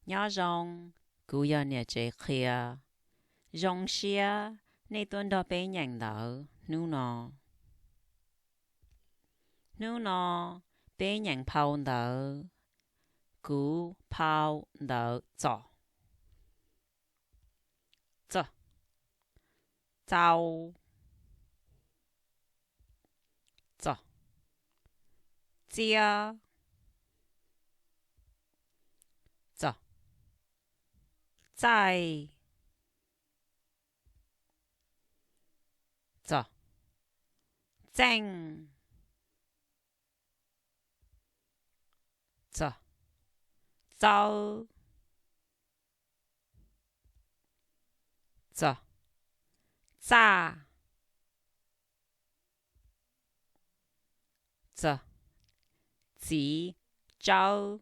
Nyob zoo, kuv yog niam tsev qhia. Zoo siab nej tuaj nrog peb nyeem ntawv hnub no. Hnub no peb nyeem phau ntawv, kuv phau ntawv txom, txom, txau, txom, txiab, txom, txaij, txom, txeej, txom, txaub, txom, txaj, txom, txiv, tsawb,